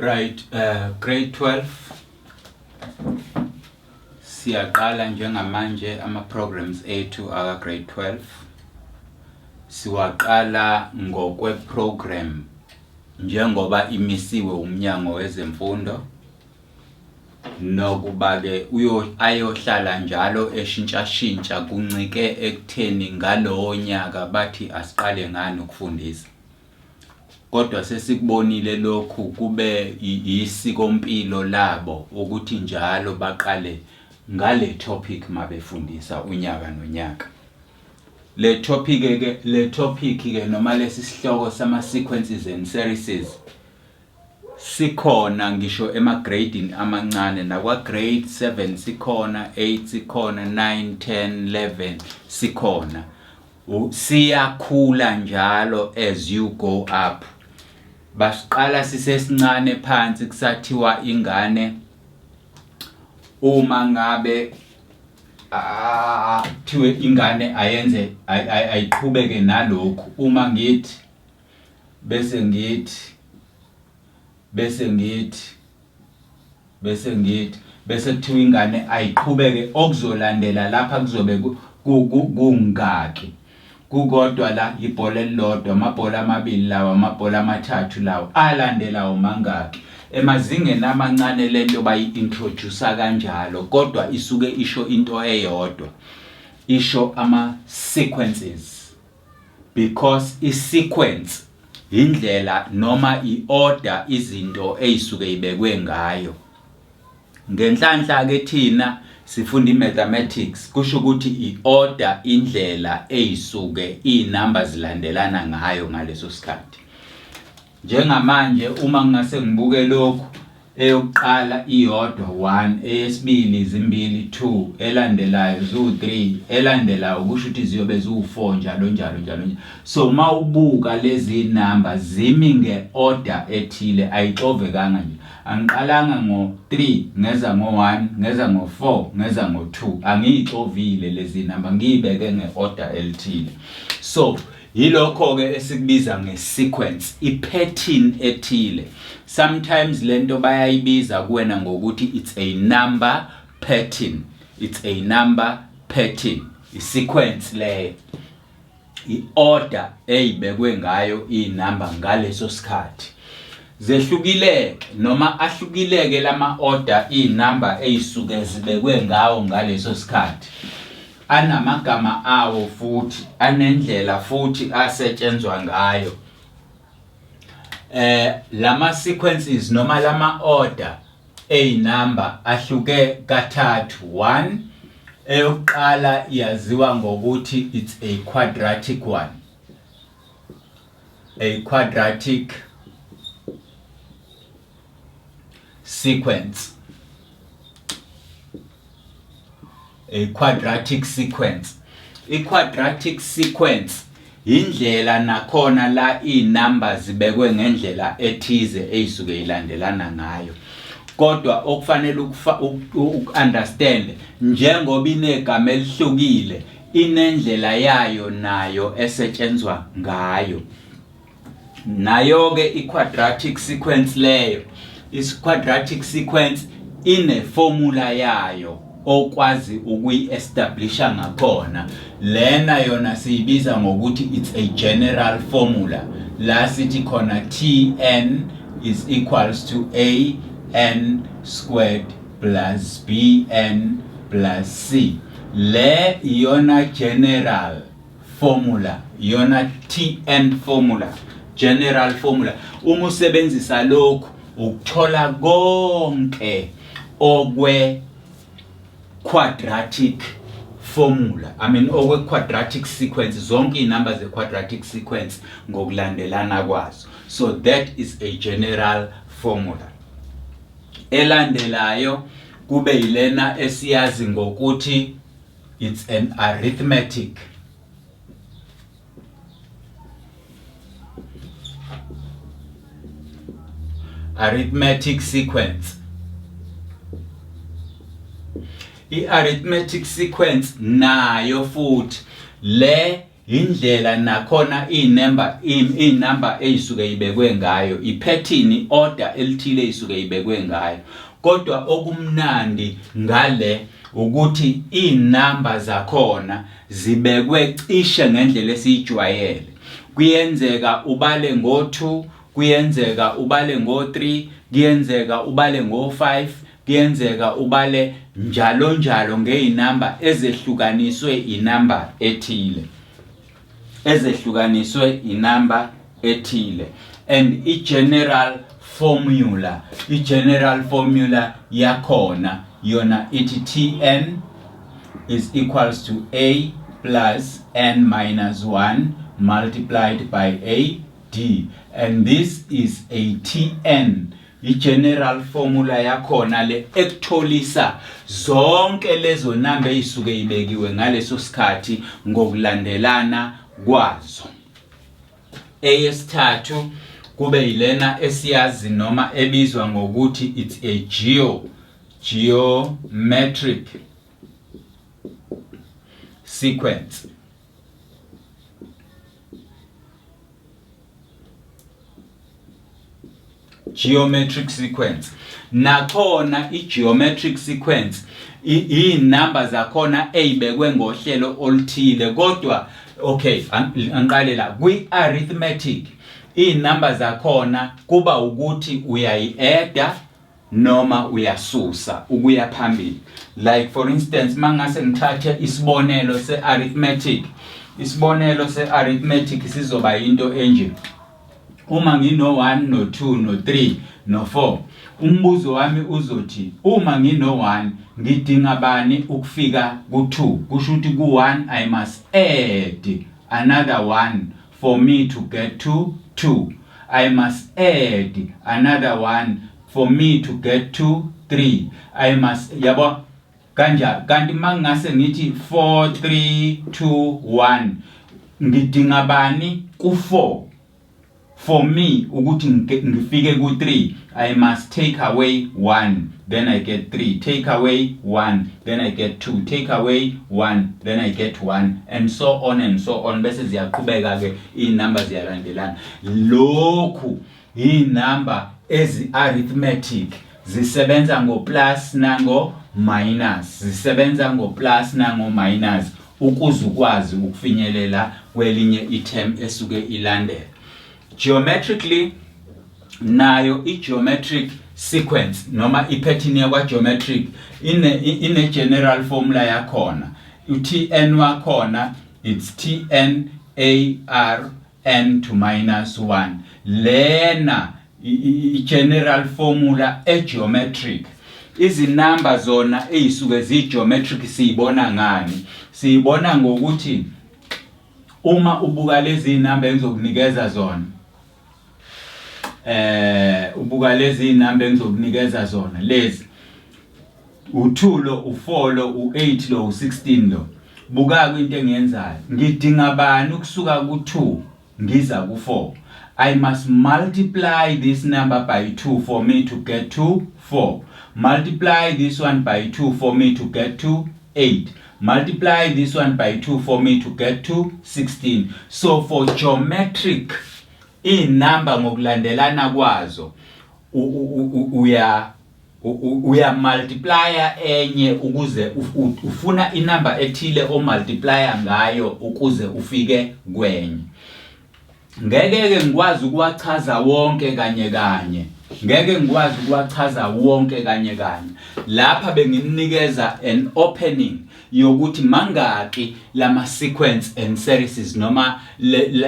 Right, grade 12 siyaqala njengamanje ama programs ethu aka grade 12. Siwaqala ngokwe program njengoba imisiwe umnyango wezemfundo nokuba-ke ayohlala njalo eshintshashintsha kuncike ekutheni ngalowo nyaka bathi asiqale ngani ukufundisa. Kodwa sesikubonile lokhu kube yisikompilo labo ukuthi njalo baqale ngale topic mabefundisa unyaka nonyaka. Le topic ke le topic ke noma lesi sihloko sama sequences and series sikhona ngisho emagradini amancane nakwa grade 7 sikhona, 8 sikhona, 9, 10, 11 sikhona. Siyakhula njalo as you go up. Basiqala sisesincane phansi kusathiwa ingane uma ngabe kuthiwe ingane ayenze ayiqhubeke nalokhu uma ngithi bese ngithi bese ngithi bese ngithi bese kuthiwa ingane ayiqhubeke okuzolandela lapha kuzobe kungaki kukodwa la ibhola elilodwa amabhola amabili lawa amabhola amathathu lawa alandelawo mangaki emazingeni amancane lento bayi-introduce kanjalo kodwa isuke isho into eyodwa isho ama-sequences because i-sequence indlela noma i-order izinto eyisuke ibekwe ngayo. Ngenhlanhla ke thina sifunda i-mathematics kusho ukuthi i-order indlela eyisuke iy'namba zilandelana ngayo ngaleso sikhathi. Njengamanje uma ngingase ngibuke lokhu eyokuqala iyodwa 1, eyesibili zimbili 2, elandelayo ziwu-3, elandelayo kusho ukuthi ziyobe ziwu-4 njalo njalo njalo njalo. So uma ubuka lezi namba zimi nge-order ethile ayixovekanga nje. Angiqalanga ngo-3 ngeza ngo-1 ngeza ngo-4 ngeza ngo-2 angiyixovile lezi namba ngiyibeke nge-order elithile. So Yilokho-ke esikubiza nge-sequence, i-pattern ethile. Sometimes lento bayayibiza kuwena ngokuthi it's a number pattern. It's a number pattern. I-sequence leyo. I-order eyibekwe ngayo inamba ngaleso sikhathi. Zehlukileke noma ahlukileke lama order inamba eyisuke zibekwe ngawo ngaleso sikhathi. Anamagama awo futhi anendlela futhi asetshenzwa ngayo. Lama sequences noma lama order ezinamba ahluke kathathu. 1 eyokuqala yaziwa ngokuthi it's a quadratic one. A quadratic sequence. A quadratic sequence. I-quadratic sequence indlela nakhona la iy'namba zibekwe ngendlela ethize eyisuke ilandelana ngayo. Kodwa okufanele uku-understand njengoba inegama elihlukile inendlela yayo nayo esetshenzwa ngayo. Nayo-ke i-quadratic sequence leyo, i-quadratic sequence ineformula yayo okwazi ukuyi-establisha ngakhona. Lena yona siyibiza ngokuthi it's a general formula. La sithi khona Tn is equals to a n squared plus bn plus c. Le iyona general formula, iyona Tn formula, general formula. Uma usebenzisa lokhu ukuthola konke okwe quadratic formula, I mean okwe quadratic sequence, zonke inamba ze quadratic sequence ngokulandelana kwazo. So that is a general formula. Elandelayo kube yilena esiyazi ngokuthi it's an arithmetic sequence. I-arithmetic sequence nayo futhi le Indlela nakhona inumber inumber eyisuke ibekwe ngayo, ipattern order elithile eyisuke ibekwe ngayo. Kodwa okumnandi ngale ukuthi inamba zakhona zibekwe cishe ngendlela esiyijwayele. Kuyenzeka ubale ngo-2, kuyenzeka ubale ngo-3, kuyenzeka ubale ngo-5, kuyenzeka ubale njalo njalo ngeyinamba ezehlukaniswe inamba ethile, ezehlukaniswe inamba ethile. And i-general formula, i-general formula yakhona yona ithi Tn is equals to A plus n minus 1 multiplied by A D, and this is a Tn, i-general formula yakhona le ekutholisa zonke lezo namba ezisuke ibekiwe ngaleso sikhathi ngokulandelana kwazo. Eyesithathu kube yilena esiyazi noma ebizwa ngokuthi it's a geometric sequence. Geometric sequence nakhona, i-geometric sequence iy'namba zakhona ey'bekwe ngohlelo oluthile. Kodwa okay, angiqale la kwi-arithmetic, iy'namba zakhona kuba ukuthi uyayi-eda noma uyasusa ukuya phambili. Like for instance, mangase ngithathe isibonelo se-arithmetic, isibonelo se-arithmetic sizoba into enje: uma ngino-1, no-2, no-3, no-4, umbuzo wami uzothi, uma ngino-1, ngidinga bani ukufika ku-2? Kusho ukuthi ku-1 I must add another 1 for me to get to 2. I must add another 1 for me to get to 3. I must, yabo, kanjalo. Kanti mangase ngithi 4 3 2 1, ngidinga bani ku4 for me ukuthi ngifike ku3? I must take away 1, then I get 3, take away 1, then I get 2, take away 1, then I get 1, and so on and so on. Bese ziyaqhubeka ke inamba, ziyalandelana. Lokhu inamba ezi arithmetic zisebenza ngo plus nango minus, zisebenza ngo plus nango minus ukuze ukwazi ukufinyelela kwelinye iterm esuke ilandela. Geometrically nayo, i-geometric sequence noma i-pattern yakwa-geometric ine general formula yakhona. U-Tn wakhona, it's Tn A R n to minus 1. Lena i-general formula e-geometric. Izinamba zona eyisuke zi-geometric siyibona ngani? Siyibona ngokuthi uma ubuka lezi namba engizokunikeza zona, ubuka lezi namba engizokunikeza zona lezi, u2 lo, u4 lo, u8 lo, u16 lo. Buka into engiyenzayo: ngidinga bani ukusuka ku2 ngiza ku4? I must multiply this number by 2 for me to get to 4, multiply this one by 2 for me to get to 8, multiply this one by 2 for me to get to 16. So for geometric, inamba ngokulandelana kwazo uya multiplya enye ukuze ufuna inamba ethile o multiplya ngayo ukuze ufike kwenye. Ngeke ke ngikwazi ukuwachaza wonke kanye kanye, ngeke ngikwazi ukuwachaza wonke kanye kanye. Lapha benginikeza an opening yokuthi mangaki lama sequence and series noma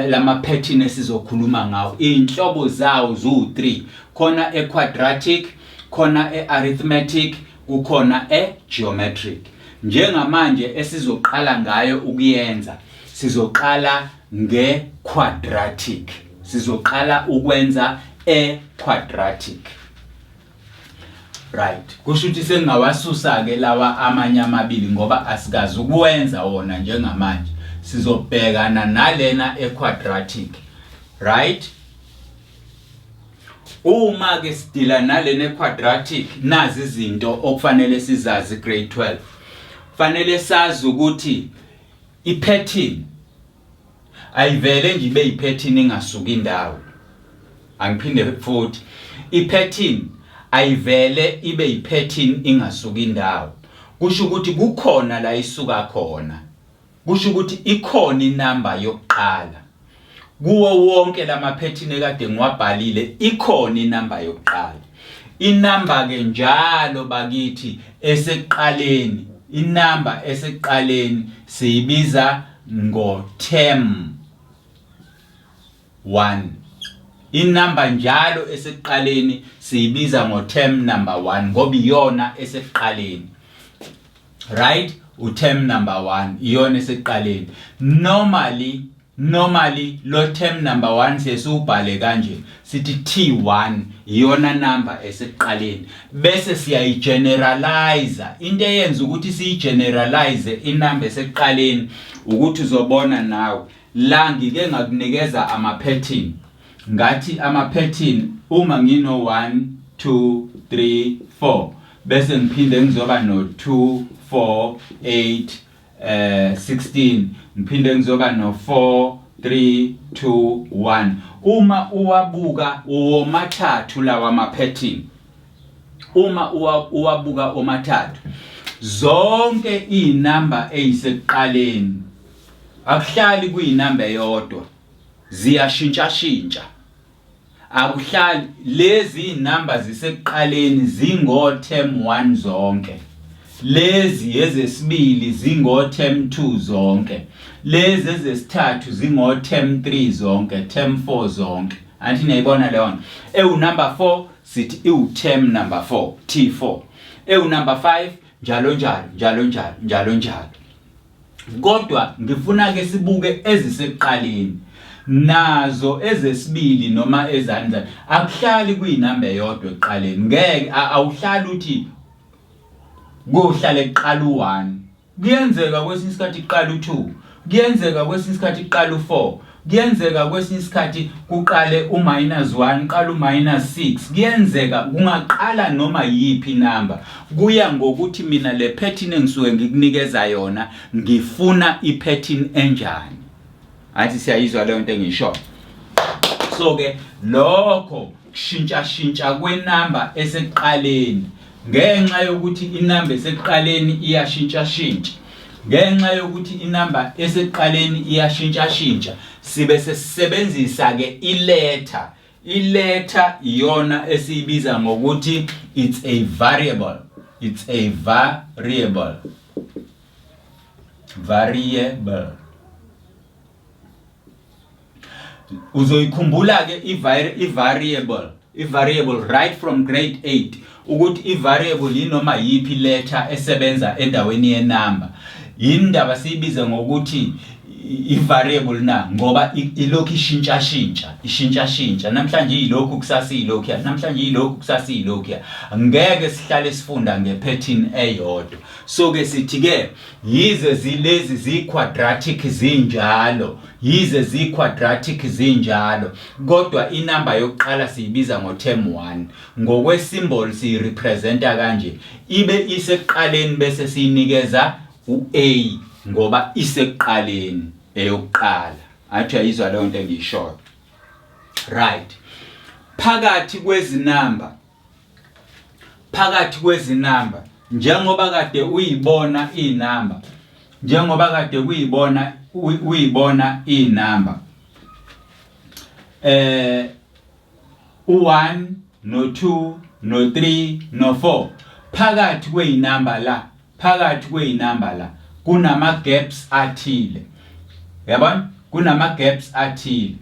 lama pattern esizokhuluma ngawo. Inhlobo zawo zu3: khona e-quadratic, khona e-arithmetic, kukhona e-geometric. Njengamanje esizoqala ngayo ukuyenza, sizoqala nge-quadratic, sizoqala ukwenza e-quadratic, right? Kusho ukuthi sengingawasusa ke lawa amanye amabili ngoba asikazi ukuwenza wona njengamanje. Sizobhekana nalena e-quadratic, right? Uma ke sidila nalena quadratic, nazi izinto okufanele sizazi grade 12. Fanele sazi ukuthi ipattern Ayivele nje ibe yiphethini ingasuki indawo. Angiphinde futhi, iphethini ayivele ibe yiphethini ingasuki indawo. Kusho ukuthi kukhona la isuka khona. Kusho ukuthi ikhona inamba yokuqala. Kuwo wonke lamaphethini ekade ngiwabhalile ikhona inamba yokuqala. Inamba ke njalo bakithi esekuqaleni, inamba esekuqaleni siyibiza ngo term 1. Inamba njalo esekuqaleni siyibiza ngo term number 1 ngoba iyona esekuqaleni. Right? U-term number 1 iyona esekuqaleni. Normally lo term number 1 siye siwubhale kanje, sithi T1 iyona number esekuqaleni, bese siyayigeneralize. Into eyenza ukuthi siyigeneralize inumber esekuqaleni ukuthi uzobona nawe la ngike ngakunikeza ama pattern, ngathi ama pattern uma ngino 1 2 3 4 bese ngiphinde ngizoba no 2 4 8 16, ngiphinde ngizoba no 4 3 2 1. Uma uwabuka womathathu lawa ama pattern, uma uwabuka omathathu zonke inamba ezisekuqaleni akuhlali kuyinamba eyodwa, ziyashintshashintsha. Akuhlali lezi inamba zisekuqaleni zingo term 1 zonke, lezi ezesibili zingo term 2 zonke, lezi ezesithathu zingo term 3 zonke, term 4 zonke. Angithi niyayibona leyo nto? Ewu number 4 sithi iwu term number 4, T4. Ewu number 5 njalo njalo njalo njalo njalo njalo. Kodwa ngifuna ke sibuke ezisekuqaleni nazo ezesibili noma ezandla, akuhlali kuyinamba eyodwa ekuqaleni. Ngeke awuhlali uthi kuyohlale kuqala u1, kuyenzeka kwesinye isikhathi kuqala u2, kuyenzeka kwesinye isikhathi kuqala u4, kuyenzeka kwesinye isikhathi kuqale u-minus 1, qala u-minus 6, kuyenzeka kungaqala noma yiphi inamba, kuya ngokuthi mina le pattern engisuke ngikunikeza yona ngifuna i-pattern enjani. Athi siyayizwa leyo nto engisho. So ke lokho kushintsha shintsha kwenamba esekuqaleni, ngenxa yokuthi inamba esekuqaleni iyashintsha shintsha, ngenxa yokuthi inamba esekuqaleni iyashintsha shintsha, sibe sesisebenzisa ke iletter. Iletter iyona esiyibiza ngokuthi it's a variable, it's a variable, variable. Uzoyikhumbula ke i-variable, i-variable right from grade 8, ukuthi i-variable yinoma yiphi letter esebenza endaweni yenamba. Yindaba siyibize ngokuthi i-variable na? Ngoba ilokhu ishintsha shintsha, ishintsha shintsha. Namhlanje yilokhu, kusasa yilokhu, namhlanje yilokhu, kusasa yilokhu. Ngeke sihlale sifunda ngepattern eyodwa. So ke sithi ke yize zilezi zi-quadratic zinjalo, yize zi-quadratic zinjalo, kodwa inamba yokuqala siyibiza ngo-term 1. Ngokwesymbol siyirepresenta kanje, ibe isekuqaleni bese siyinikeza u-A ngoba isekuqaleni eyokuqala. Athi uyayizwa leyo nto engiyishoyo? Right. Phakathi kwezinamba, phakathi kwezinamba, njengoba kade uyibona inamba, njengoba kade kuyibona uyibona inamba u1 no2 no3 no4, phakathi kweinamba la, phakathi kweinamba la kunama gaps athile, yabona, kunama gaps athile.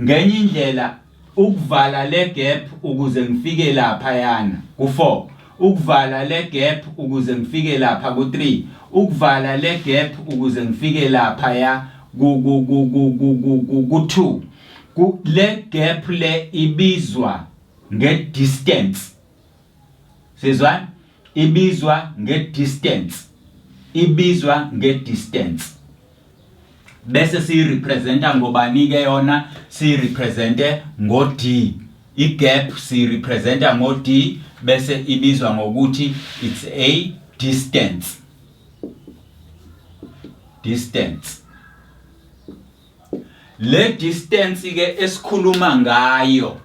Ngenye indlela ukuvala le gap ukuze ngifike lapha yana ku4, ukuvala le gap ukuze ngifike lapha ku3, ukuvala le gap ukuze ngifike lapha ya ku ku ku ku ku 2, le gap le ibizwa nge-distance. Sizwa, ibizwa nge-distance, ibizwa nge-distance, bese siyirepresenta ngobani ke yona? Siyirepresente ngo-D. I-gap siyirepresenta ngo-D, bese ibizwa ngokuthi it's a distance, distance. Le distance ke esikhuluma ngayo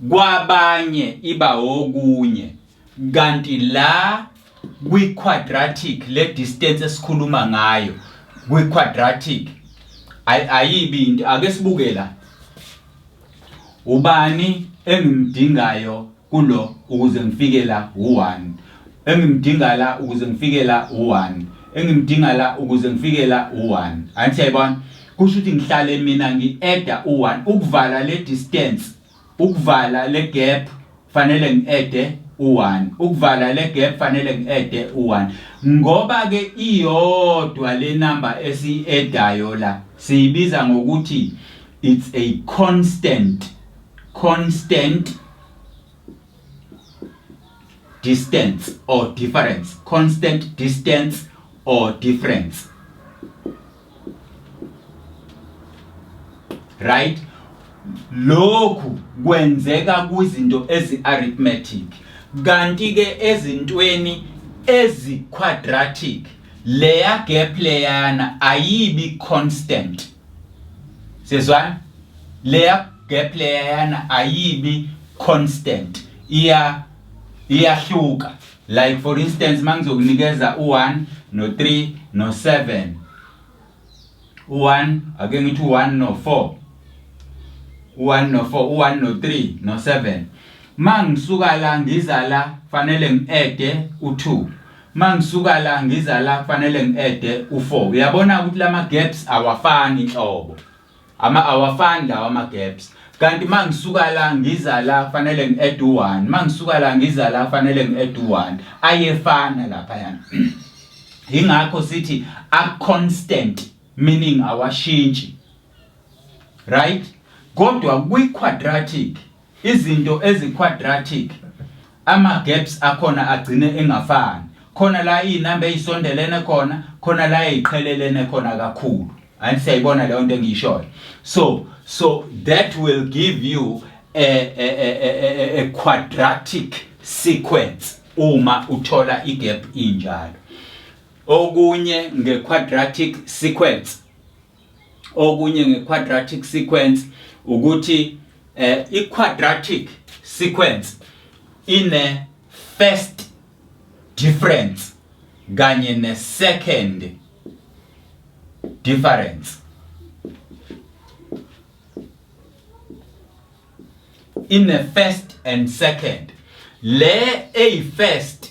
kwabanye iba okunye kanti la kwi-quadratic le distance esikhuluma ngayo kwi-quadratic ayibi into. Ake sibuke la, ubani engimdingayo kulo ukuze ngifike la? U1 engimdinga la ukuze ngifike la, u1 engimdinga la ukuze ngifike la, u1. Angithi yayibona? Kusho ukuthi ngihlale mina ngi-adda u1 ukuvala le distance, ukuvala le gap fanele ngi-adde u1, ukuvala le gap fanele ngi-adde u1. Ngoba ke iyodwa le number esiyi-addayo la siyibiza ngokuthi it's a constant distance or difference, constant distance or difference, right? Lokhu kwenzeka kwizinto ezi-arithmetic, kanti ke ezintweni ezi-quadratic leya gap leyana ayibi constant. Sezwana? Leya gap leyana ayibi constant, iya iyahluka. Like for instance, mangizokunikeza u1 no3 no7, u1, ake ngithi u1 no4, u1 no4, u1 no3 no7, mangisuka la ngiza la fanele ngi-adde u2, mangisuka la ngiza la fanele ngi-adde u4. Uyabona ukuthi lama gaps awafani inhlobo, ama awafani lawa ama gaps. Kanti mangisuka la ngiza la fanele ngi-add u1, mangisuka la ngiza la fanele ngi-add u1, ayefana lapha yana. Ingakho sithi a constant, meaning awashintshi, right? Kodwa kwi quadratic, izinto ezi-quadratic, ama-gaps akhona agcine engafani. Khona la iy'namba ey'sondelene khona, khona la ey'qhelelene khona kakhulu. Angithi siyayibona leyo nto engiyishoyo? So that will give you a quadratic sequence uma uthola i-gap injalo. Okunye nge-quadratic sequence, okunye nge-quadratic sequence ukuthi i-quadratic sequence ine first difference kanye ne second difference. In the first and second, le a first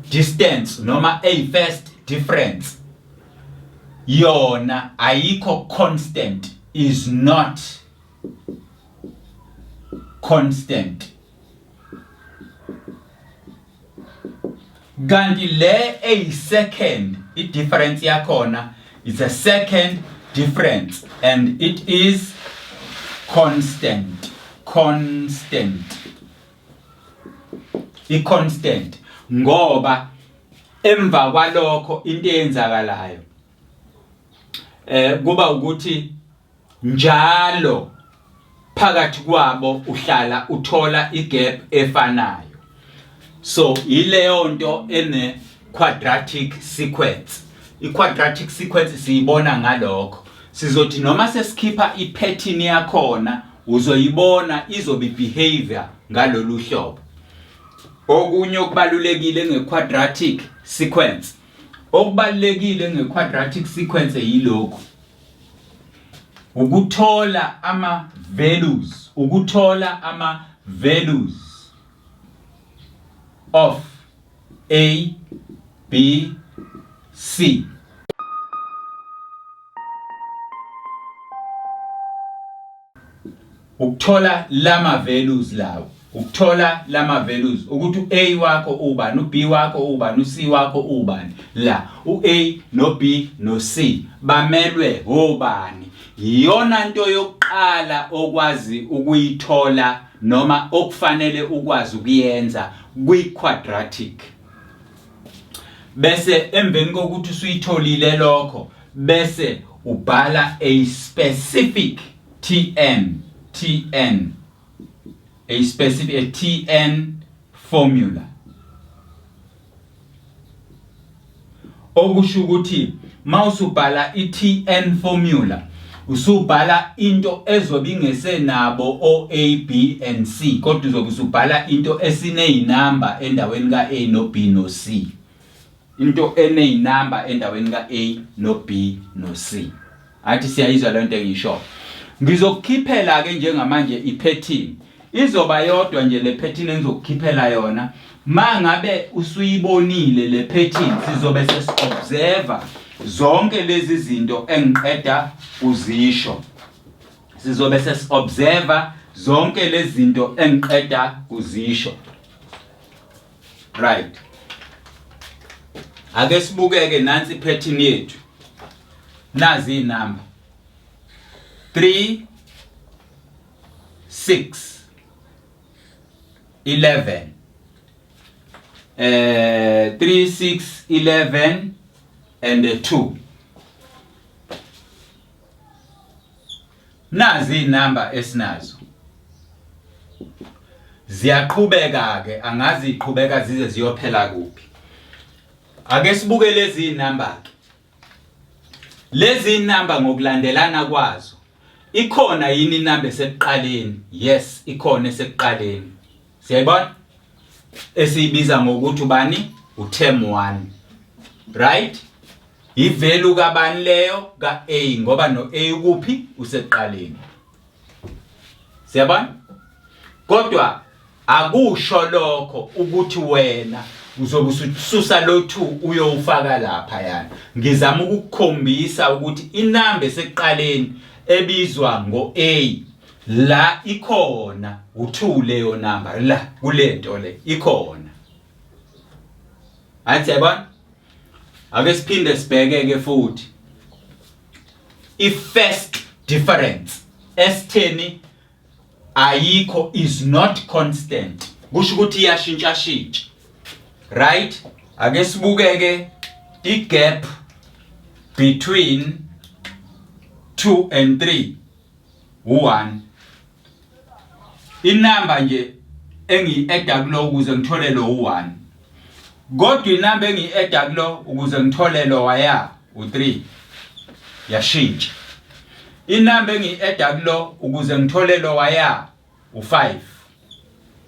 distance noma a first difference yona ayikho constant, is not constant, kanti le eyi second i difference yakhona is a second difference and it is constant. Constant, i constant ngoba emva kwalokho into eyenzakalayo kuba ukuthi njalo phakathi kwabo uhlala uthola igap efanayo. So ileyo nto ene quadratic sequence. I-quadratic sequence siyibona ngalokho. Sizothi noma sesikhipha i-pattern yakhona uzoyibona izobe behavior ngalolu hlobo. Okunye okubalulekile nge-quadratic sequence, okubalulekile nge-quadratic sequence yilokhu: ukuthola ama values, ukuthola ama values of A, B, C. Ukuthola lama values lawo, ukuthola lama values ukuthi u-A wakho ubani, u-B wakho ubani, u-C wakho ubani. La u-A no-B no-C bamelwe obani? Iyona nto yokuqala okwazi ukuyithola noma okufanele ukwazi ukuyenza kwi-quadratic. Bese emveni kokuthi usuyitholile lokho, bese ubhala a specific TN, TN, a specific a TN formula, okusho ukuthi Mawusubhala i-TN formula usubhala into ezobe ingesenabo o A B and C kodwa uzobe usubhala into esinezinamba endaweni ka A no B no C. Into enezinamba endaweni ka A no B no C. Athi siyayizwa le nto engisho. Ngizokukhiphela ke njengamanje iphethini. Izoba yodwa nje le phethini engizokukhiphela yona. Mangabe usuyibonile le phethini sizobe sesi-observe zonke lezi zinto engiqeda kuzisho. Sizobe sesi-observe zonke lezi zinto engiqeda kuzisho. Right. Ake sibukeke nansi iphethini yethu. Nazi inamba. 3 6 11 3 6 11 and 2. Nazi inamba esinazo. Ziyaqhubeka ke angazi iqhubeka zize ziyophela kuphi. Ake sibuke lezi inamba ke. Lezi inamba ngokulandelana kwazo. Ikhona yini inamba esekuqaleni? Yes, ikhona esekuqaleni. Siyayibona? Esiyibiza ngokuthi ubani? Uterm 1. Right? Ivalue kabani leyo? Ka-A ngoba no-A ukuphi? Usekuqaleni. Siyabona? Kodwa akusho lokho ukuthi wena uzobe usususa lo 2 uyowufaka lapha yana. Ngizama ukukukhombisa ukuthi inamba esekuqaleni ebizwa ngo-A la ikhona u2 leyo number la kulento le ikhona. Athi yabona? Ake siphinde sibheke ke futhi. I-first difference esitheni ayikho is not constant. Kusho ukuthi iyashintsha shintsha. Right? Ake sibukeke i-gap between 2 and 3 u1. Inamba nje engiyi-adda kulo ukuze ngithole lo u1. Kodwa inamba engiyi-adda kulo ukuze ngithole lo waya u3 yashintsha. Inamba engiyi-adda kulo ukuze ngithole lo waya u5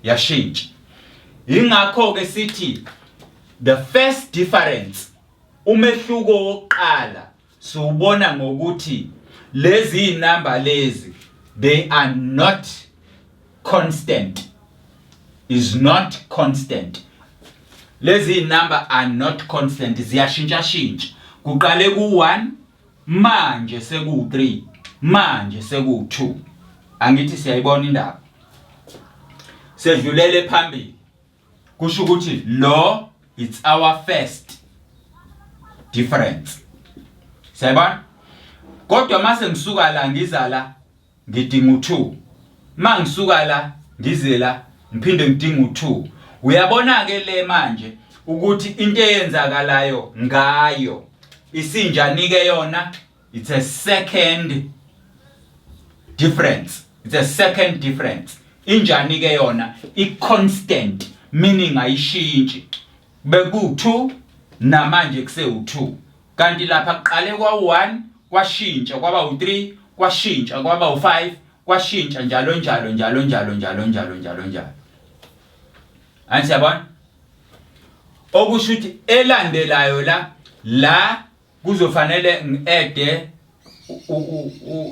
yashintsha. Ingakho ke sithi the first difference umehluko wokuqala siwubona ngokuthi lezi inamba lezi they are not constant, is not constant. Lezi number are not constant, ziyashintsha shintsha. Kuqale ku-1 manje seku-3 manje seku-2. Angithi siyayibona indaba. Sedlulele phambili. Kusho ukuthi lo it's our first difference. Siyayibona? Kodwa mase ngisuka la ngiza la ngidinga u2. Mangisuka la ngize la ngiphinde ngidinga u2. Uyabona ke le manje ukuthi into eyenzakalayo ngayo isinjani ke yona? It's a second difference. It's a second difference. Injani ke yona? I constant meaning ayishintshi. Beku 2 namanje kusewu 2. Kanti lapha kuqale kwa 1 kwashintsha kwaba u3 kwashintsha kwaba u5 kwashintsha njalo njalo njalo njalo njalo njalo njalo njalo. Angithi yabona? Okusho ukuthi elandelayo la la kuzofanele ngi-ede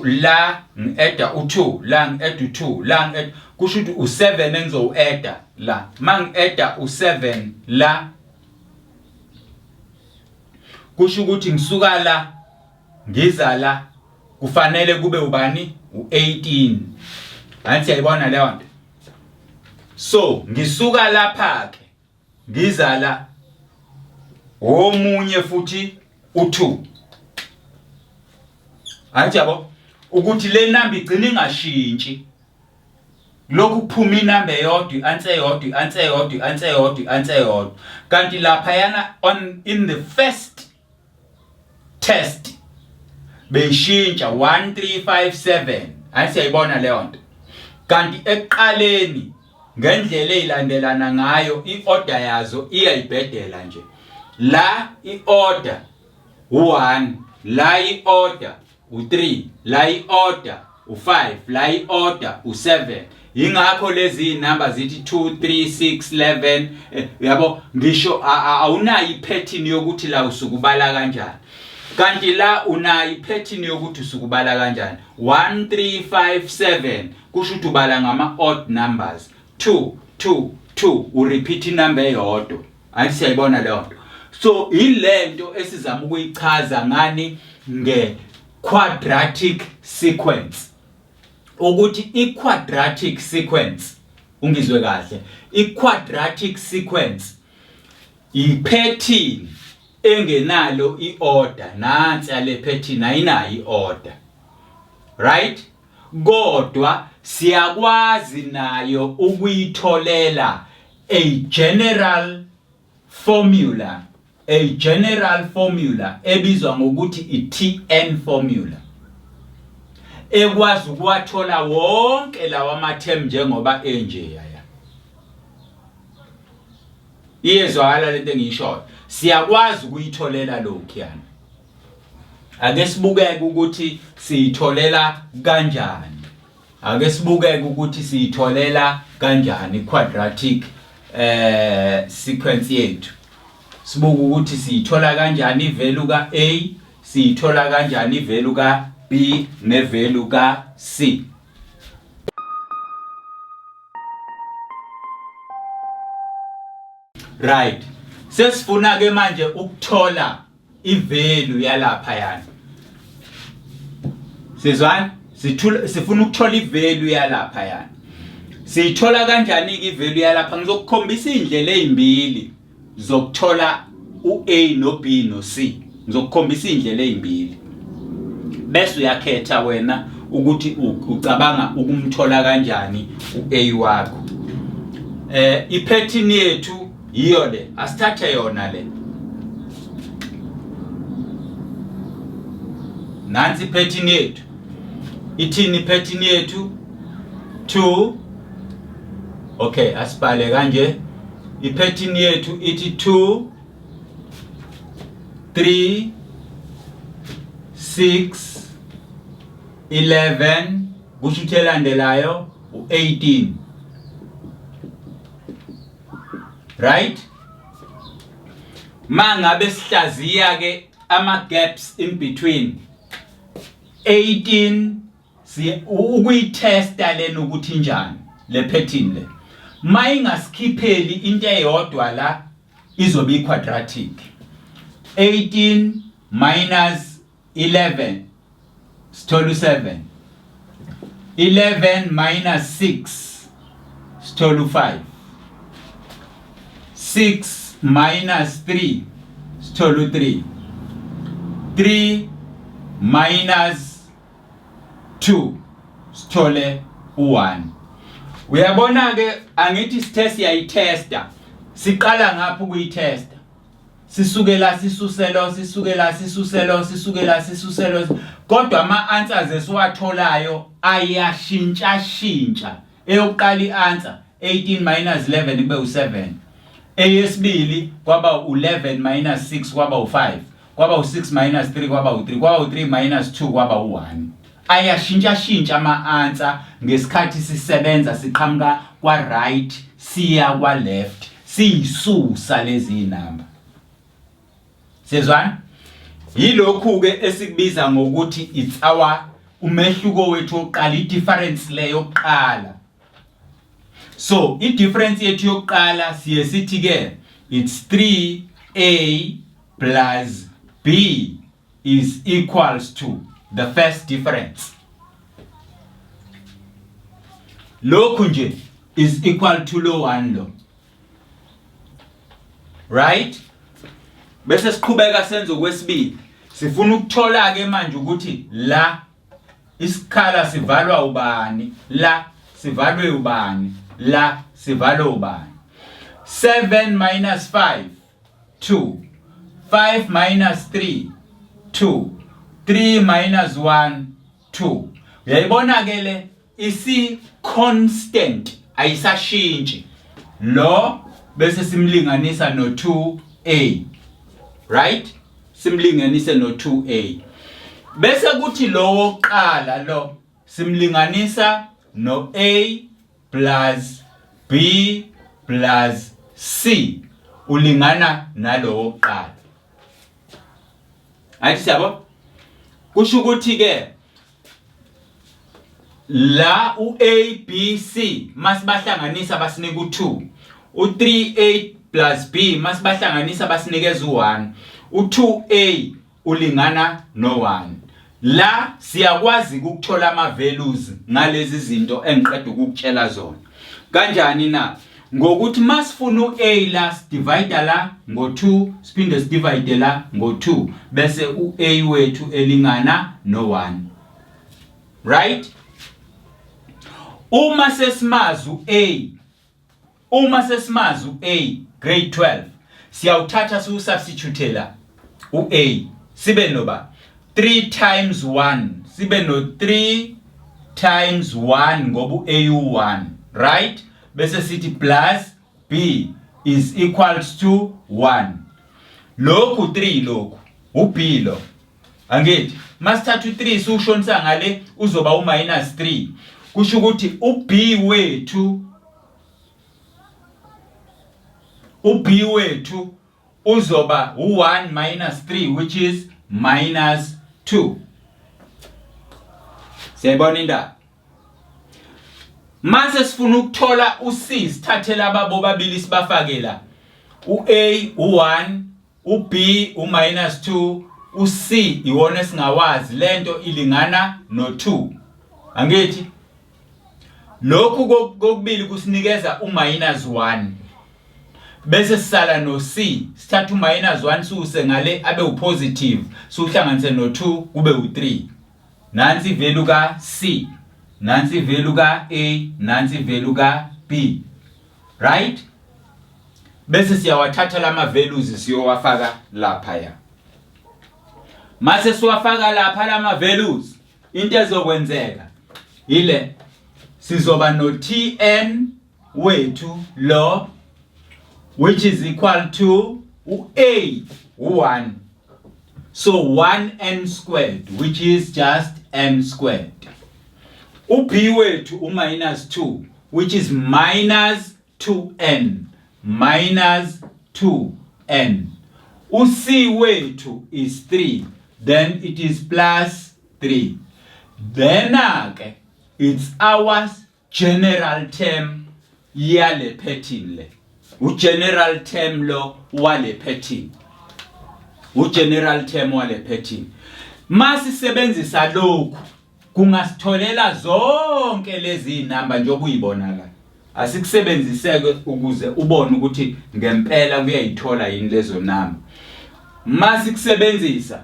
la ngi-eda u2 la ngi-eda u2 la ngi-eda kusho ukuthi u7 engizowu-eda la ma ngi-eda u7 la kusho ukuthi ngisuka la ngiza la kufanele kube ubani u18. Angithi yayibona leyo nto. So ngisuka lapha ke ngiza la omunye futhi u2. Angithi yabo ukuthi le number igcina ingashintshi. Lokhu kuphuma inamba eyodwa, i-answer eyodwa, i-answer eyodwa, i-answer eyodwa, i-answer eyodwa. Kanti lapha yana on in the first test beyishintsha 1 3 5 7. Hayi siyayibona leyo nto. Kanti ekuqaleni ngendlela ezilandelana ngayo iorder yazo iyayibhedela nje. La iorder U1 la i-order u3 la i-order u5 la i-order u7. Ingakho lezi inamba zithi 2 3 6 11, uyabo, ngisho awunayo ipattern yokuthi la usukubala kanjani, kanti la unayo ipattern yokuthi usukubala kanjani. 1 3 5 7 kusho ukuthi ubala ngama odd numbers. 2 2 2 urepeat inamba eyodwa. Ayi, siyayibona leyo nto. So ilento esizama ukuyichaza ngani nge quadratic sequence, ukuthi i-quadratic sequence, ungizwe kahle, i-quadratic sequence i-pattern engenalo i-order. Nansi yale pattern ayinayo i-order, right? Kodwa siyakwazi nayo ukuyitholela a general formula ebizwa ngokuthi i-TN formula, ekwazi ukuwathola wonke lawa ama-term njengoba enje. Yaya, iyezwakala lento engiyishoyo? Siyakwazi ukuyitholela lokhuyana. Ake sibukeke ukuthi siyitholela kanjani. Ake sibukeke ukuthi siyitholela kanjani quadratic sequence yethu. Sibuka ukuthi siyithola kanjani ivalue ka A, siyithola kanjani ivalue ka B nevalue ka C. Right, sesifuna ke manje ukuthola ivalue yalapha yani. Sizwana? Sithula, sifuna ukuthola ivalue yalapha yani. Siyithola kanjani ke ivalue yalapha? Ngizokukhombisa indlela ezimbili zokuthola uA no B no C. Ngizokukhombisa indlela ezimbili. Bese uyakhetha wena ukuthi ucabanga ukumthola kanjani uA wakho. Ipattern yethu yiyo le. Asithathe yona le. Nansi ipattern yethu. Ithini ipattern yethu? 2. Okay, asibhale kanje. Ipattern yethu ithi 2 3 6 11, kusho ukuthi elandelayo u18, right? Mangabe sihlaziya ke ama gaps in between 18, si ukuyitesta lena ukuthi injani le pattern le. Mayingasikhipheli into eyodwa la, izobe iquadratic. 18 minus 11 sithola u7. 11 minus 6 sithola u5. 6 minus 3 sithola u3. 3 minus 2 sithole u1. Uyabona ke, angithi sithe siyayitesta? Siqala ngapha ukuyitesta, sisukela sisuselo, sisukela sisuselo, sisukela sisuselo, kodwa ama answers esiwatholayo ayashintsha shintsha. Eyokuqala i-answer, 18 minus 11 kube u7. Eyesibili kwaba u11 minus 6 kwaba u5, kwaba u6 minus 3 kwaba u3, kwaba u3 minus 2 kwaba u1. Ayashintsha shintsha ama-answer ngesikhathi sisebenza, siqhamuka kwa-right siya kwa-left, siyisusa lezi namba. Sezwana? Yilokhu ke esikubiza ngokuthi it's our umehluko wethu wokuqala, i-difference le yokuqala. So i-difference yethu yokuqala siye sithi ke it's 3a plus b is equals to the first difference. Lokhu nje is equal to lo 1 lo, right? Bese siqhubeka senze okwesibili. Sifuna ukuthola ke manje ukuthi la isikhala sivalwa ubani, la sivalwe ubani, la sivalwe ubani. 7 minus 5, 2. 5 minus 3, 2. 3 minus 1, 2. Uyayibona ke le isi constant, ayisashintshi lo. Bese simlinganisa no 2a, right? Simlinganise no-2a. Bese kuthi lo wokuqala lo simlinganisa no-a plus b plus c ulingana nalo wokuqala. Ayithi siyabo? Kusho ukuthi ke la u-A B C masibahlanganisa basinika u-2, u-3A plus B masibahlanganisa basinikeza u-1, u-2A ulingana no-1. La siyakwazi ukuthola ama-values ngalezi zinto engiqeda ukukutshela zona. Kanjani na? Ngokuthi masifuna u-A la sidivide la ngo-2 siphinde sidivide la ngo-2 bese u-A wethu elingana no-1. Right? Uma sesimazi u-A, uma sesimazi u-A grade 12 siyawuthatha siwusubstitute la u-A sibe noba 3 times 1 sibe no 3 times 1 ngoba u-A u-1, right? Bese sithi plus B is equals to 1. Lokhu 3 lokhu u-B lo, angithi masithatha u-3 siwushonisa ngale uzoba u-minus 3. Kusho ukuthi u-B wethu uzoba u-1 minus 3, which is minus 2. Siyayibona indaba? Mase sifuna ukuthola u-C, sithathe laba bobabili sibafake la. U-A u-1, u-B u-minus 2, u-C iwona esingawazi, lento ilingana no-2, angithi? Lokhu kokubili kusinikeza u-minus 1, bese sisala no-C. Sithatha u-minus 1 siwuse ngale abe u-positive, siwuhlanganise no-2 kube u-3. Nansi ivalue ka-C, nansi ivalue ka-A, nansi ivalue ka-B, right? Bese siyawathatha lama values siyowafaka laphaya. Mase siwafaka lapha lama values, into ezokwenzeka ile sizoba no Tn wethu lo, which is equal to u-A u-1, so 1n squared, which is just n squared. U-B wethu u-minus 2, which is minus 2n, minus 2n. U-C wethu is 3, then it is plus 3. Then ke it's our general term yale pattern le, ugeneral term lo wale pattern, ugeneral term wale pattern. Masisebenzisa lokhu kungasitholela zonke lezi inamba njengoba uyibona la. Asikusebenziseke ukuze ubone ukuthi ngempela kuyayithola yini lezo namba. Masikusebenzisa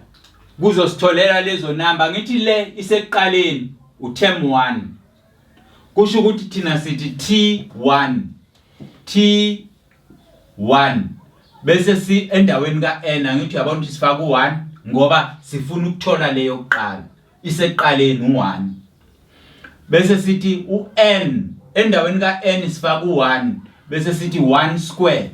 kuzositholela lezo namba. Ngithi le isekuqaleni, uterm 1, kusho ukuthi thina sithi T1, T1, bese si endaweni ka-n, angithi uyabona ukuthi sifaka u-1 ngoba sifuna ukuthola leyo kuqala isekuqaleni u-1. Bese sithi u-n, endaweni ka-n sifaka u-1, bese sithi 1 square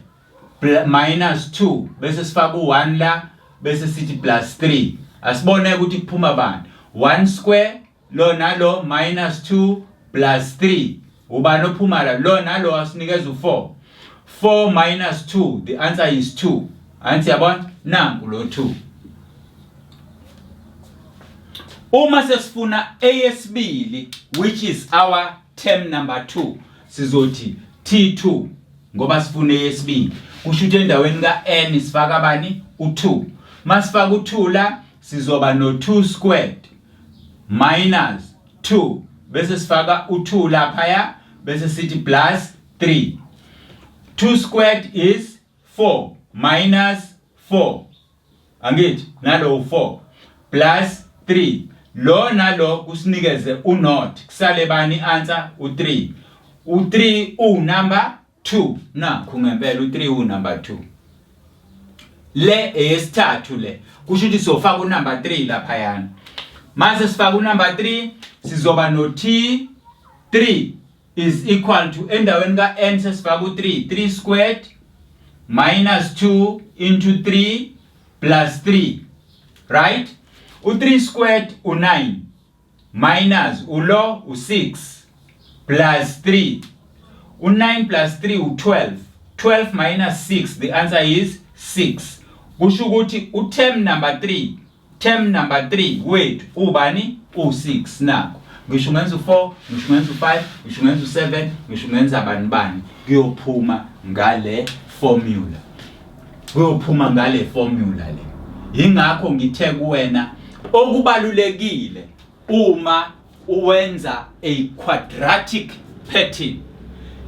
minus 2, bese sifaka u-1 la, bese sithi plus 3. Asibone ukuthi kuphuma bani. 1 square lo nalo minus 2 plus 3, ubani ophuma la? Lo nalo asinikeza u4. 4 minus 2, the answer is 2. Angithi yabona? Nanku lo 2. Uma sesifuna eyesibili, which is our term number 2, sizothi T2 ngoba sifuna eyesibili. Kusho ukuthi endaweni ka-n sifaka bani? U2. Masifaka u2 la sizoba no2 squared minus 2, bese sifaka u2 laphaya, bese sithi plus 3. 2 squared is 4 minus 4, angithi? Nalo 4 plus 3, lo nalo kusinikeze u-nought. Kusale bani? Answer u3. U3 u number 2. Nakhu ngempela u3 u number 2. Le eyesithathu le, kusho ukuthi sofaka unumber 3 laphayana. Mase sifaka unumber 3 sizoba no T3 is equal to, endaweni ka-n sesifaka u-3, 3 squared minus 2 into 3 plus 3. Right? U3 squared u9 minus ulo u6 plus 3. U9 plus 3 u12. 12 minus 6, the answer is 6. Kusho ukuthi uterm number 3, term number 3 wethu ubani? U6. Nakho ngisho ungenza u4, ngisho ungenza u5, ngisho ungenza u7, ngisho ungenza bani bani, kuyophuma ngale formula, kuyophuma ngale formula le. Ingakho ngithe kuwena okubalulekile uma uwenza a quadratic pattern,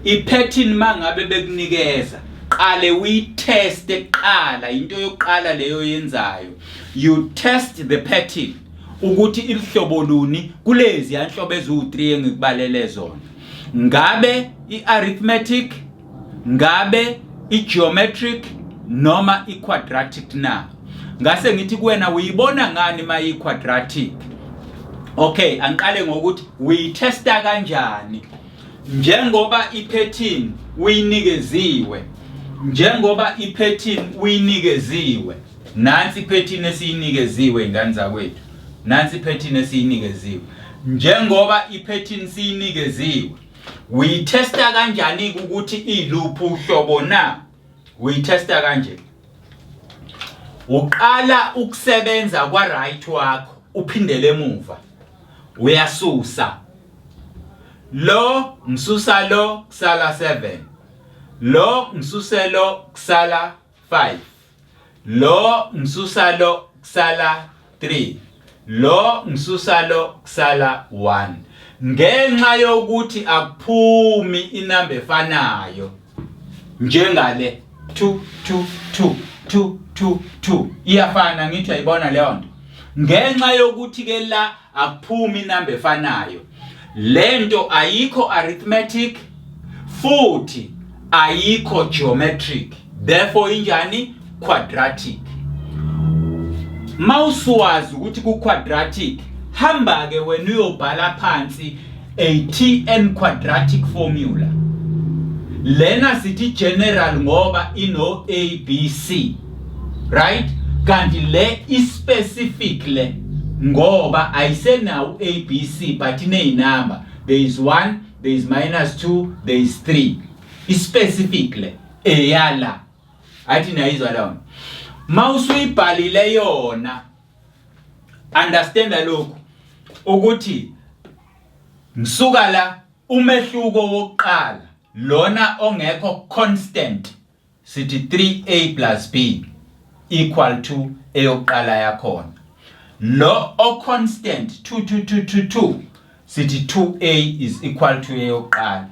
i-pattern mangabe bekunikeza, qale uyiteste kuqala. Into yokuqala leyo yenzayo, you test the pattern ukuthi ilihlobo luni kulezi yanhlobo eziwu3 engikubalele zona. Ngabe i-arithmetic, ngabe i-geometric noma i-quadratic na? Ngase ngithi kuwena, uyibona ngani ma i-quadratic? Okay, angiqale ngokuthi uyitesta kanjani. Njengoba i-pattern uyinikeziwe, njengoba i-pattern uyinikeziwe, nansi i-pattern esiyinikeziwe, ingane zakwethu, nansi i-pattern esiyinikeziwe. Njengoba i-pattern siyinikeziwe, uyitesta kanjani ukuthi iluphi uhlobo na? Uyitesta kanje: uqala ukusebenza kwa right wakho, uphindele emuva, uyasusa lo, ngisusa lo, kusala 7, lo ngisuse lo, kusala 5, lo ngisusa lo, kusala 3, lo ngisusa lo, kusala 1. Ngenxa yokuthi akuphumi inamba efanayo njengale 2 2 2 2 2 2, iyafana, ngithi ayibona leyo nto. Ngenxa yokuthi ke la akuphumi inamba efanayo, lento ayikho arithmetic futhi ayikho geometric, therefore injani? Quadratic. Mawusuwazi ukuthi ku quadratic, hamba ke wena uyobhala phansi a TN quadratic formula. Lena sithi general ngoba ino A B C, right? Kanti le i-specific le ngoba ayisenawo A B C but ineyinamba, there is 1, there is minus 2, there is 3. I-specific le eyala athi nayizwa leyo. Mawusuyibhalile yona, understand lokhu ukuthi ngisuka la, umehluko wokuqala lona ongekho constant, sithi 3a plus b equal to eyokuqala yakhona. Lo o constant 2 2 2 2 2, sithi 2a is equal to eyokuqala.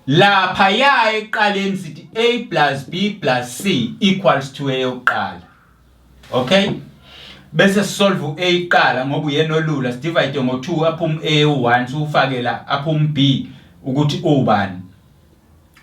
Lapha ya eqaleni sithi a plus b plus c equals to eyokuqala. Okay, bese solve u-a iqala ngoba uyena olula, sidivide ngo-2, aphuma a u-1, siwufake la, aphuma b ukuthi ubani?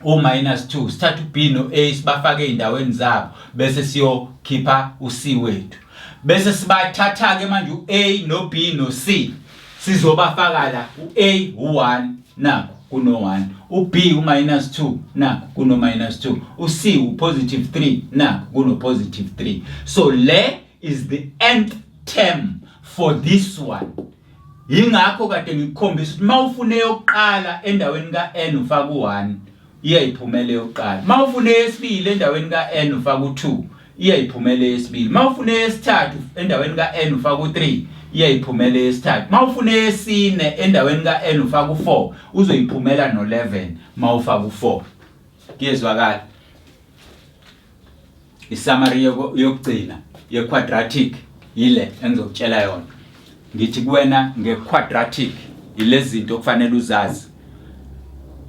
U-minus 2. Sithatha u-b no-a sibafake ey'ndaweni zabo, bese siyokhipha u-c wethu, bese sibathatha-ke manje u-a no-b no-c, sizobafaka la. U-a u-1, nakho kuno-1, u-b u-minus 2, nakho kuno-minus 2, u-c u-positive 3, nakho kuno-positive 3. So le is the nth term for this one. Yingakho kade ngikukhombisa ukuthi mawufuna eyokuqala endaweni ka-n ufaka u-1, iyayiphumela eyokuqala. Mawufuna eyesibili endaweni ka-n ufaka u-2, iyayiphumela eyesibili. Mawufuna eyesithathu endaweni ka-n ufaka u-3, iyayiphumela eyesithathu. Mawufuna eyesine endaweni ka-n ufaka u-4, uzoyiphumela no-11 mawufaka u-4. Kuyezwakala? Isummary yokugcina ye-quadratic yile engizokutshela yona. Ngithi kuwena nge-quadratic, ilezi zinto okufanele uzazi.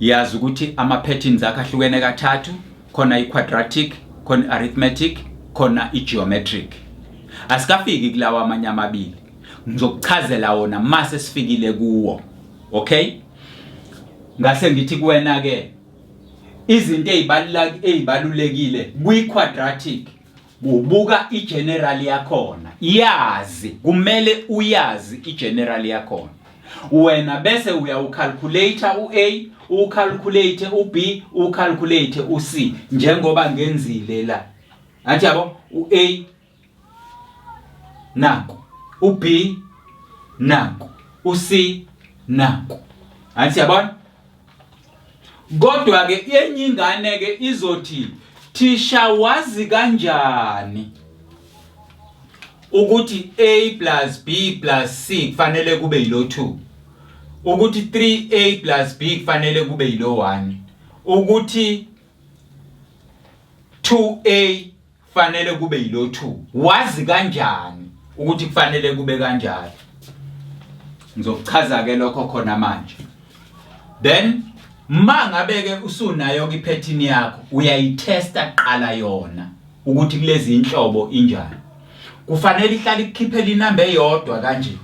Yazi ukuthi ama-patterns akho ahlukene kathathu: khona i-quadratic, khona i-arithmetic, khona i-geometric. Asikafiki kulawa amanye amabili, ngizokuchazela wona mase sifikile kuwo. Okay, ngase ngithi kuwena ke izinto ezibalulekile kwi-quadratic, ubuka i-general yakhona. Yazi, kumele uyazi i-general yakhona wena, bese uyawucalculate u-A, ucalculate u-B, ucalculate u-C, njengoba ngenzile la. Athi yabo u-A Naku uB, naku uC, naku. Angithi yabona? Kodwa ke enye ingane ke izothi thisha wazi kanjani ukuthi A plus B plus C kufanele kube yilo 2, ukuthi 3A plus B kufanele kube yilo 1, ukuthi 2A kufanele kube yilo 2? Wazi kanjani ukuthi kufanele kube kanjalo? Ngizokuchaza ke lokho khona manje. Then ma ngabe ke usunayo iphethini yakho, uyayitesta qala yona ukuthi kulezi inhlobo injani. Kufanele ihlale ikukhiphele inamba eyodwa kanje.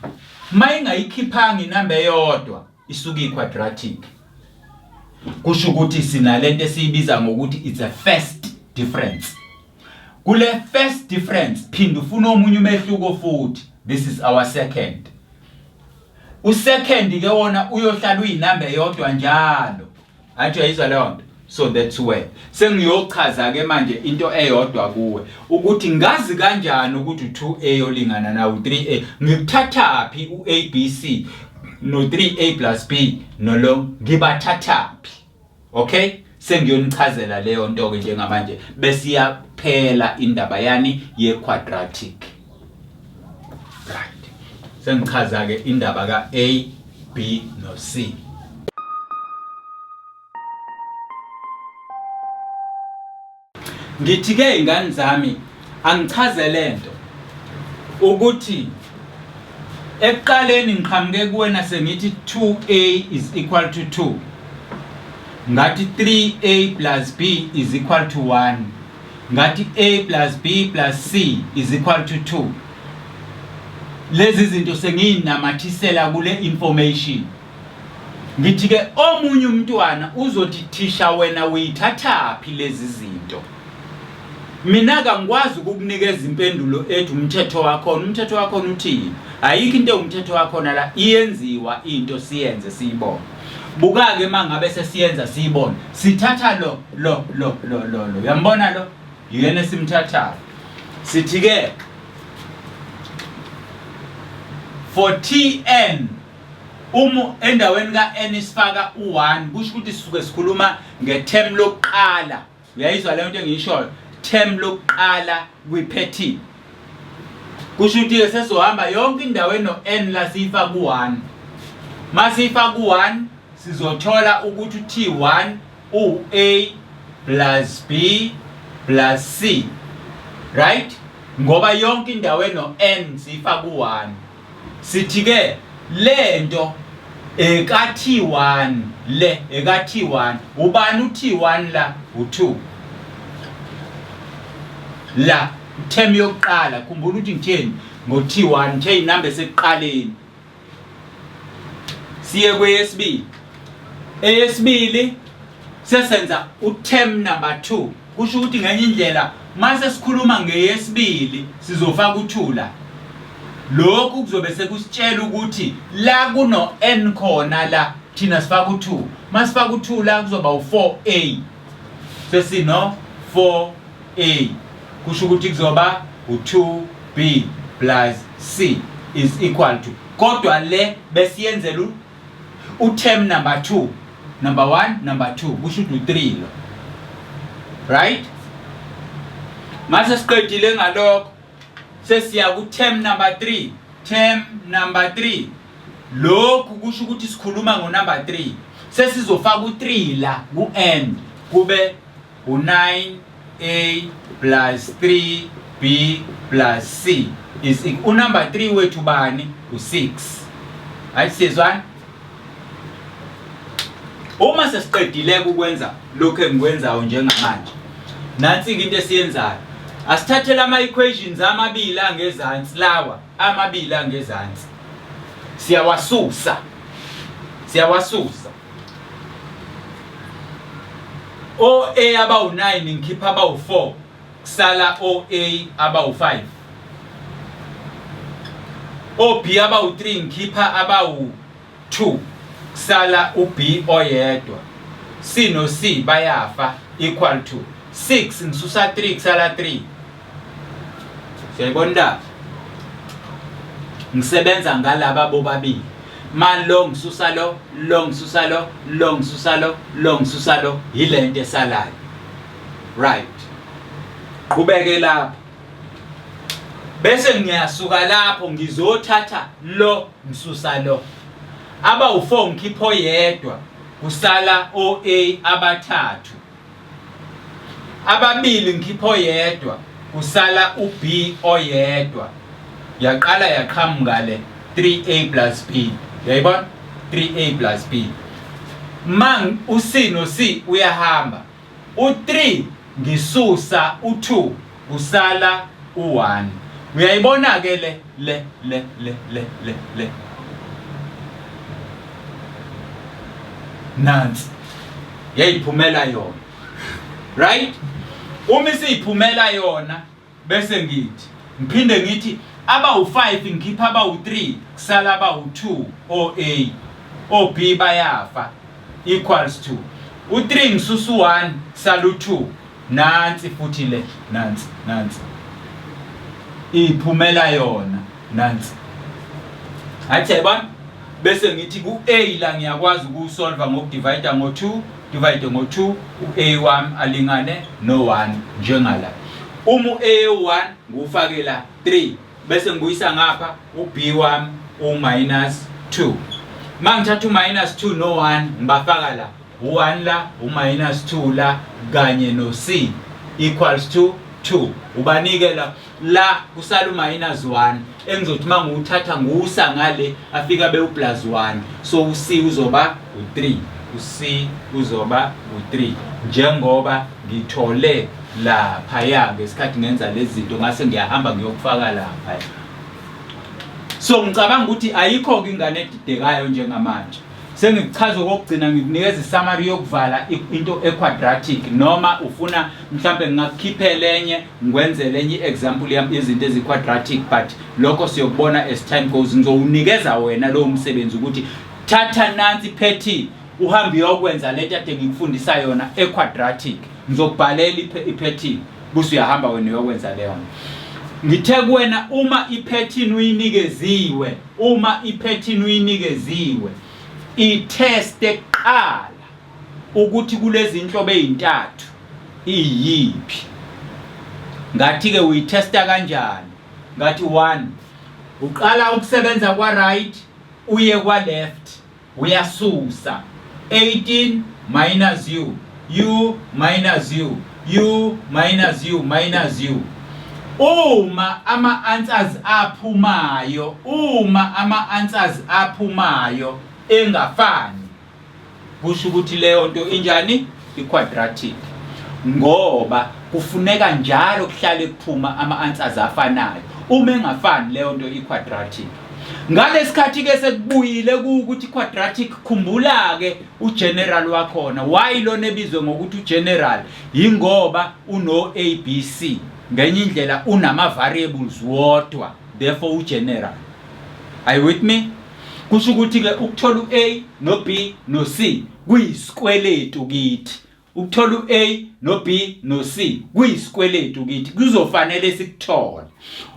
Ma ingayikhiphanga inamba eyodwa, isuke iquadratic. Kusho ukuthi sinalento esiyibiza ngokuthi it's a first difference. Kule first difference phinda ufuna omunye umehluko futhi. This is our second. Usecond ke wona uyohlala uyinamba eyodwa njalo. Athi uyayizwa leyo nto? So that's where sengiyochaza ke manje into eyodwa kuwe ukuthi ngazi kanjani ukuthi u2A olingana na u3A. Ngikuthathaphi uABC no 3A plus B nolo, ngibathathaphi? Okay, sengiyonichazela leyo nto ke njengamanje besiyaphela indaba yani ye quadratic. Right, sengichaza ke indaba ka A, B no C. Ngithi ke ingane zami, angichaze lento ukuthi ekuqaleni ngiqhamuke kuwena sengithi 2a is equal to 2, ngathi 3a plus b is equal to 1, ngathi a plus b plus c is equal to 2. Lezi zinto sengiyinamathisela kule information. Ngithi ke omunye umntwana uzothi, thisha, wena uyithathaphi lezi zinto? Mina kangikwazi ukukunikeza impendulo ethi umthetho wakhona, umthetho wakhona uthini. Ayikho into ewumthetho wakhona la, iyenziwa into, siyenze siyibone. Buka-ke, uma ngabe sesiyenza siyibone, sithatha lo lo lo lo lo lo, uyambona lo, yena esimthathayo. Sithi-ke for Tn, uma endaweni ka-n isifaka u-1, kusho ukuthi sisuke sikhuluma nge-term lokuqala. Uyayizwa leyo nto engiyishoyo? Term lokuqala kwi-pattern. Kusho ukuthi-ke sesizohamba yonke indawo eno-n la, siyifaka u-1. Ma siyifaka u-1, sizothola ukuthi u-T1 u-A plus B plus C, right? Ngoba yonke indawo eno-n siyifaka u-1. Sithi-ke lento eka T1, le eka T1. Ubani uT1 la? U2 la, term yokuqala. Khumbula ukuthi ngitheni ngo-T1? Ngithe inamba esekuqaleni. Siye kweyesibili. Eyesibili sesenza uterm number 2. Kusho ukuthi ngenye indlela mase sikhuluma ngeyesibili sizofaka u2 la. Lokhu kuzobe sekusitshela ukuthi la kuno n khona la thina sifaka u2. Masifaka u2 la kuzoba u4a. Sesino 4a, kusho ukuthi kuzoba u2b plus c is equal to, kodwa le besiyenzela uterm number 2, number 1, number 2, kusho ukuthi u3 lo, right? Mase siqedile ngalokho, sesiya ku term number 3. Term number 3, lokhu kusho ukuthi sikhuluma ngo number 3. Sesizofaka u3 la ku n, kube u9a plus 3b plus c is unumber 3 wethu bani? U6. Hayi, siyezwana? Uma sesiqedile ukwenza lokhu engikwenzayo njengamanje, nansi-ke into esiyenzayo. Asithathele ama-equations amabili angezansi, lawa amabili angezansi siyawasusa, siyawasusa. O-A abawu-9 ngikhipha abawu-4, kusala o-A abawu-5. O-B abawu-3 ngikhipha abawu-2, kusala u-B oyedwa. C no C bayafa, equal to 6 ngisusa 3, kusala 3. Siyayibona indaba? Ngisebenza ngalaba bobabili. Ma lo ngisusa lo, lo ngisusa lo, lo ngisusa lo, lo ngisusa lo, yilento esalayo. Right. Qhubeke lapho. Bese ngiyasuka lapho ngizothatha lo ngisusa lo. Aba u4 ngikhipha oyedwa kusala oA abathathu. Ababili ngikhipha oyedwa kusala uB oyedwa. Yaqala yaqhamuka le 3A plus B. Uyayibona? 3A plus B. Mang uC no C uyahamba. U3 ngisusa u2 kusala u1. Uyayibona ke le le le le le le le. Nansi. Yayiphumela yona. Right? Uma isiyiphumela yona bese ngithi ngiphinde ngithi abawu-5 ngikhipha abawu-3 kusala abawu-2 o-A o-B bayafa equals to u-3 ngisusa u-1 kusala u-2 nansi futhi le nansi nansi iphumela yona nansi athi yayibona bese ngithi ku-A la ngiyakwazi ukuwusolva ngokudivayida ngo-2 divide ngo-2 u-A wami alingane no-1 njengala uma u-A u-1 ngiwufake la 3 bese ngibuyisa ngapha u-B wami u-minus 2 uma ngithatha u-minus 2 no-1 ngibafaka la u-1 la u-minus 2 la kanye no-C equals to 2 ubanike la la kusala u-minus 1 engizothi uma ngiwuthatha ngiwusa ngale afika abe u-plus 1 so u-C uzoba u-3 u-C uzoba u-3 njengoba ngithole laphaya ngesikhathi ngenza lezi zinto ngase ngiyahamba ngiyokufaka lapha so ngicabanga ukuthi ayikho-ke ingane edidekayo njengamanje Sengikuchaza okokugcina ngikunikeza isummary yokuvala into equadratic noma ufuna mhlambe ngingakukhiphela enye ngikwenzele enye i-example yami yezinto ezi-quadratic but lokho siyokubona as time goes ngizowunikeza wena lowo msebenzi ukuthi thatha nansi iphethini uhambe uyokwenza lento ade ngikufundisa yona equadratic ngizokubhalela iphethini bese uyahamba wena uyokwenza leyo ngithe kuwena uma iphethini uyinikeziwe Uma iphethini uyinikeziwe, itheste kuqala ukuthi kulezi nhlobo ezintathu iyiphi. Ngathi-ke uyithesta kanjani? Ngathi one, uqala ukusebenza kwa-right uye kwa-left. Uyasusa 18 minus u, u minus u, u minus u minus u. Uma ama answers aphumayo, uma ama answers aphumayo engafani, kusho ukuthi leyo nto injani? I-quadratic. Ngoba kufuneka njalo kuhlale kuphuma ama answers afanayo. Uma engafani leyo nto i-quadratic. Ngalesikhathi ke sekubuyile ukuthi quadratic khumbula ke ugeneral wakhona why lona ebizwe ngokuthi ugeneral yingoba uno A B C ngenye indlela unama variables wodwa therefore ugeneral are you with me kusho ukuthi ke ukuthola uA no B no C kuyisikweletu kithi Ukuthola u-A no-B no-C kuyisikweletu kithi kuzofanele sikuthole.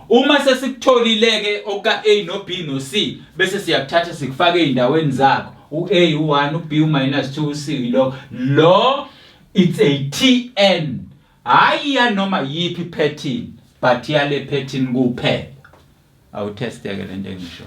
Uma sesikutholile-ke okuka-A no-B no-C bese siyakuthatha sikufake ey'ndaweni zakho. U-A u-1, u-B u-minus 2, u-C yilokho. Lo it's a TN. Hhayi yanoma yiphi pattern but yale pattern kuphela. Awuthesteke lento engisho.